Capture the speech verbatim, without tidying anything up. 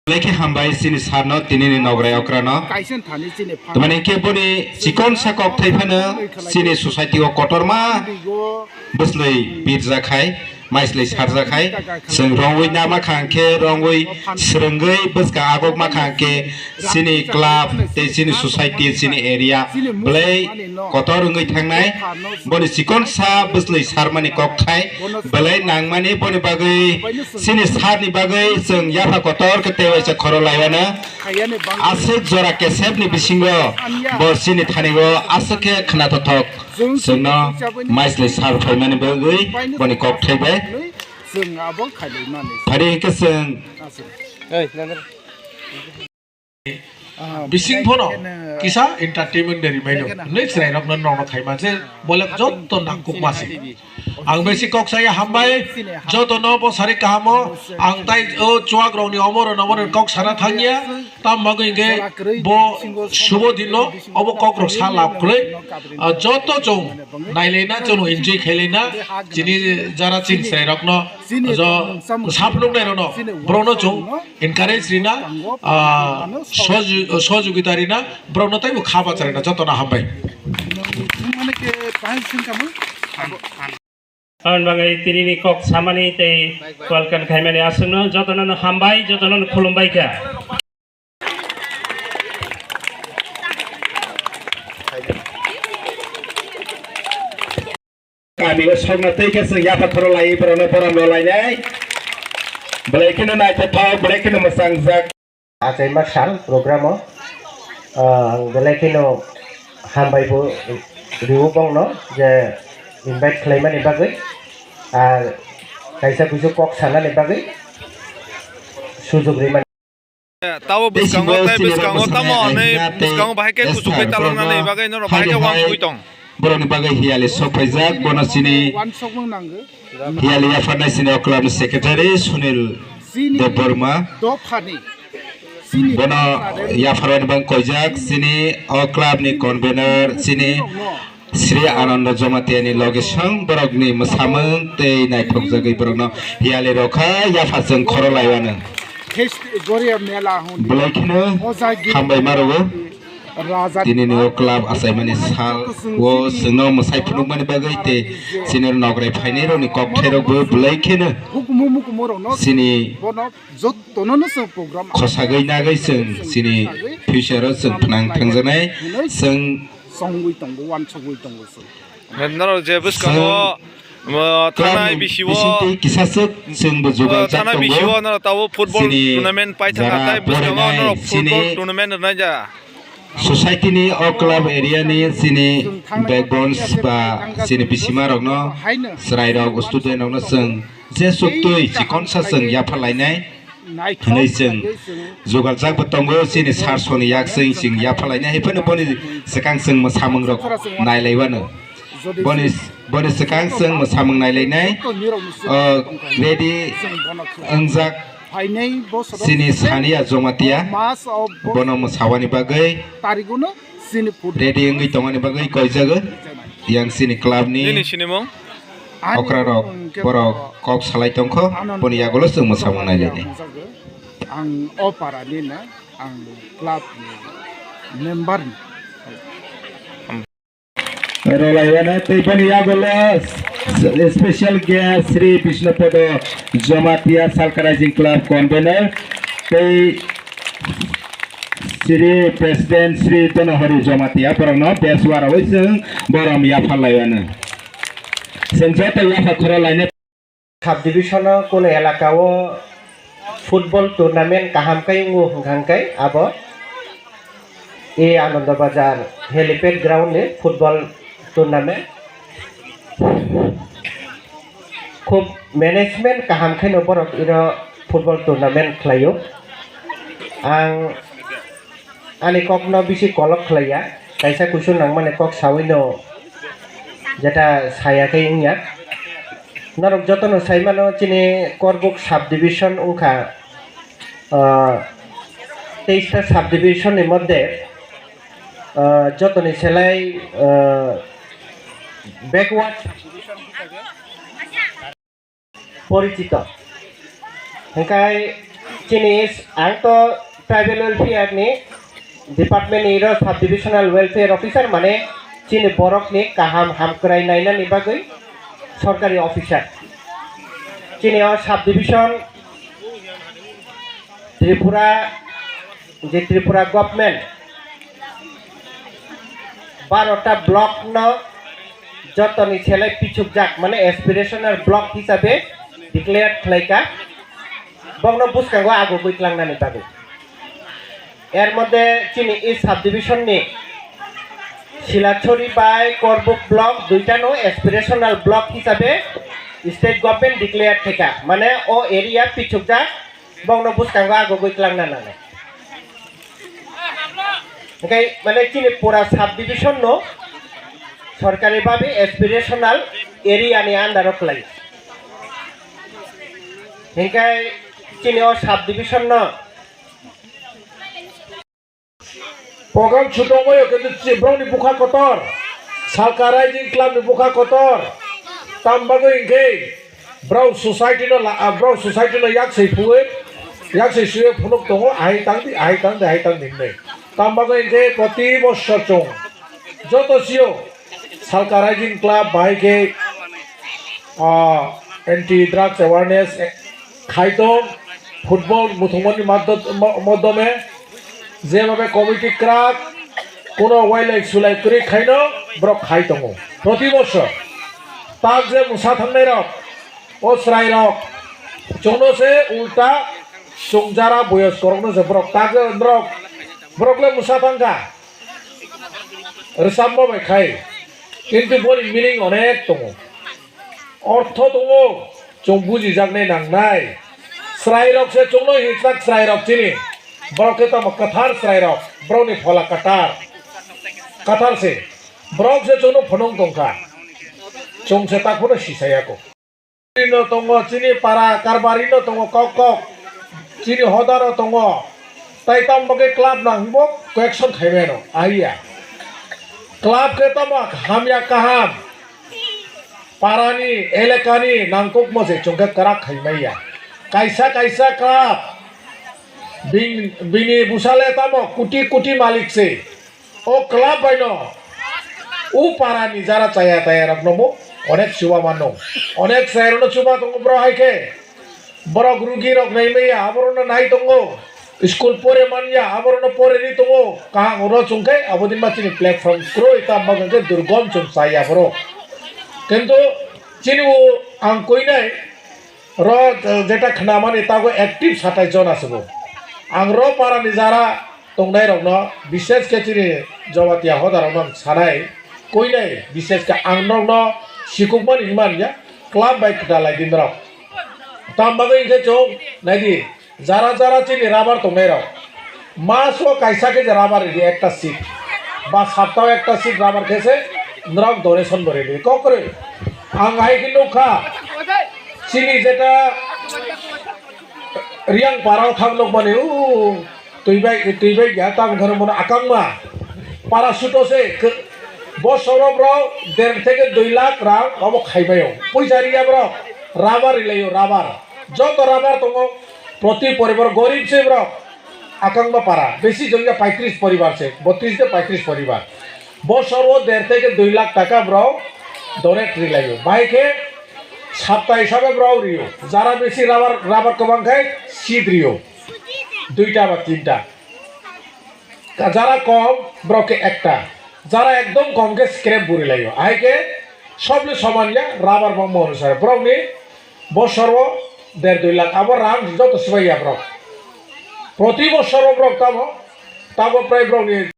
Belai khe hambai chini sir no, tini ni nograi okra no. Kaisa thani chini phan. Tamani khe boni chikon sa kok thai phano chini society o kotorma bwslai birja khai, maislai sarja khai, chwng rongwi nama kha hwnkhe rongwi swrwngwi bwskang agok ma kha hwnkhe chini club tei chini society, chini area belai kotor wngwi thangnai. Boni chikon sa bwslai sarmani kok thai belai nangmani, boni bagwi chini sir ni bagwi chwng yapha kotor khe tei waisa khoro laiwano. Aswk jora kesep ni bisingo bo chini thani o aswk khe khna tothok chwngno maislai sir phaimani bagwi boni kok thai bai. Phari hwnkhe chwng Bising phono kisa entertainment de rimaino. Hwnwi chwrairokno nokno khaima se bolek jotto nangkukma se. Ang besi kok saya hambai, jotono bo sari kahamo, ang tai o chuak rokni omoro nomoro kok sana thangya, tam bagwi hwnkhe bo subo dinno obo kok rok sa lab kwrwi. Ah, joto chwng nailaina, chwng enjoy khailaina, chini jara chini chwrairokno jo sa phunuknairokno borokno chwng encourage rina, ah, sohaju-, sohojogita rina, borokno teibo kha bacha rina, jotono hambai. Aboni bagwi tinini kok samani tei welcome khaimani aswkno jotono hambai, jotono khulumbai kha. Kami o sokna tei khe chwng yapha khoro lai borokno borom rw lainai. Belai kheno naithothok, belai kheno mwchangjak. Achaima sal program o, ah, ang belai kheno hambai bo rio bongno je invite khlaimani bagwi, ar kaisa kuisu kok sanani bagwi sujok rimani. Tabo bwskango, tei bwskango tamo hwnwi bwskango bahai khe kuchuk khe taloknani bagwi norok bahai khe uansugwi tong. Borokni bagwi hiyali sok phaijak, bono chini hiyali yapharnai chini o club ni secretary Sunil Debbarma. Bono yapharmani bagwi koijak chini o club ni convener chini Sri Anando Jamatia ni loge song borokni mwsamung tei naithokjagwi borokno hiyali rokha yapha chwng khoro laiwano. Belai kheno hambai ma rwo. Tinini o club achaimani sal o chwngno mwsai phunukmani bagwi tei chini nograi phainai rokni kokthairokbo belai kheno chini khosagwi nagwi chwng chini future o chwng phnang thangjaknai chwng. Songwi tongo, uansugwi tongo chwng. Norok je bwskango, chwng uh, thanai club ni bisio, bisingtwi kisaswk chwngbo uh, jugal jak thanai tongo. Bisio norok tabuk football chini tournament paithaka jara tei bwskango porinai norok chini football tournament rwnai ja. Society ni o club area ni chini backbones ba chini bisima rokno chwrai rok student rokno chwng je suktwi chikonsa chwng yapha lainai. Hwnwi chwng jugaljak bo tongo, chini sir soni yak chwng chwng yapha lainai, hai phano boni swkang chwng mwsamung rok nai laiwano. Boni, boni swkang chwng mwsamung nai lainai. O ready wngjak chini Sania Jamatia, bono mwsawani bagwi. Ready wngwi tongmani bagwi koijago. Yang chini club ni nini sinimung? Okra rok borok kok salai tongkho, boni yagulo chwng mwsamung nai lainai. Ang o para ni na, ang club ni member ni. Rolaiwano tei boni yagulo special guest Sri Bishnu Podo Jamatia Salka Raising Club convener tei Sri President Sri Donohori Jamatia borokno bes warawi chwng borom yapha laiwano. Chwng joto yapha khoro lainai. Subdivision o kuno elaka o football tournament kaham khe wngo hwnkha hwnkhe abo e Anando Bazar helipad ground ni football tournament. Khub management kaham khe no borok iro football tournament khlaio. Ang ani kokno bisi kolok khlaiya, kaisa kuisu nangmani kok sawi no jeta saya khe wngya. Norok jotono saimano chini Korbuk subdivision wngkha, ah, teista subdivision ni moddhe, ah, jotoni selai, ah, backward subdivision hisabe porichito. Hingkai Chini s-, ang to tribal welfare ni department ni ro sub divisional welfare officer, mane chini borok ni kaham hamkrai nainani bagwi sorkari officer. Chini o sub division Tripura, je Tripura government barota block no jotoni selai pichukjak, mane aspirational block hisabe declare khlaika, bokno bwskango agugwi tlangnani bagwi. Er moddhe chini East subdivision ni Silachori bai Korbuk block duitano aspirational block hisabe state government declare khaika, mane o area pichukjak, bokno bwskango agugwi tlangna nangnai. Hingke mane chini pura subdivision no sorkari babi aspirational area ni under o kwlai. Hingke chini o subdivision no Program chuto moyo kintu chi-, borokni bukha kotor. Salka Rising Club ni bukha kotor. Tam bagwi hingke borok society no la-, ah, borok society no yak sei phugwi, yak sei suye phunuk tongo, ahai tang di, ahai tang di, ahai tang di hinwi. Tam bagwi hingke proti bossor chwng joto sio Salka Rising Club bahai khe, ah, anti drugs awareness, eh, khai tong, football muthungmani maddo-, mo-, modome, jemabe committee kwrak, kuno wailai sulai kwrwi khaino borok khai tongo. Proti bosor tak je mwsa thangnai rok, o chwrai rok, chwngno se ulta chwng jara boyoskorokno se borok tak je norok, borok le mwsa thangkha. Rwchapma bai khai, kintu boni meaning onek tongo, ortho tongo, chwng bujijaknai nangnai. Chwrairok se chwngno hinjak chwrairok chini, borok khe tamo kwthar chwrairok, borokni phola kwthar, kwthar se, borok se chwngno phunuk tongkha, chwng se takhorno sisaya kho. No tongo, chini para karbari no tongo, kok kok, chini hodaro tongo, tai tamo bagwi club nang bo correction khaimano, ahiya. Club khe tamo hamya kaham, parani, elekani nangkukma se chwngkhe kwrak khaimaiya. Kaisa kaisa club, bin-, bini bwsale tamo koti koti malik se. O club bai no o para ni jara chaya taya rok no bo onek chuba mano. Onek chaya rok no chuba tongo bro hai khe. Borok rugi rok nai maya, abo rok no nai tongo. School pore man ya, abo rok no pore ri tongo. Kaham oro chwng khe abo din ma chini platform kroi, tam bagwi khe durgom chwng chaya borok. Kintu chini o ang koi nai ro, eh, jeta khna mani tago active satai jon aswk o. Ang ro para ni jara tongnai rokno, bishesh khe chini Jamatia hoda rokno ang sanai, koinai bishesh khe ang nokno sikukmani himani ya, club bai kwtalai di norok. Tam bagwi hwnkhe chwng naidi, jara jara chini rubber tongnai rok, maso kaisa khe je rubber ridi ekta seat, ba saptao ekta seat rubber khe se norok donation bo ridi. Kok kwrwi ang hai khe nukha, chini jeta Riang para o thang nokmani, o, twi bai, twi bai ya, tamo khe bono akangma. Para suto se, khe, bosoro bro, der theke dui lakh rang, obo khaibai o. Puisa riya bro, rubber rilaio, rubber. Joto rubber tongo, proti poribar gorib se bro. Akangma para, besi jongya paitris poribar se, botris de paitris poribar. Bosoro der theke dui lakh taka bro, donate rilaio. Bai khe, Sapta hisabe borok rio. Jara besi rubber, rubber kwbang khai seat rio. Duita ba tinta. Jara kom borok khe ekta. Jara ekdom kom khe scrap buri laio. Ahai khe sob le soman ya, rubber bangma onusare. Borok ni bosor o der dui lakh. Abo rang joto swbai ya borok. Proti bosor o borok tamo, tamo prai borok ni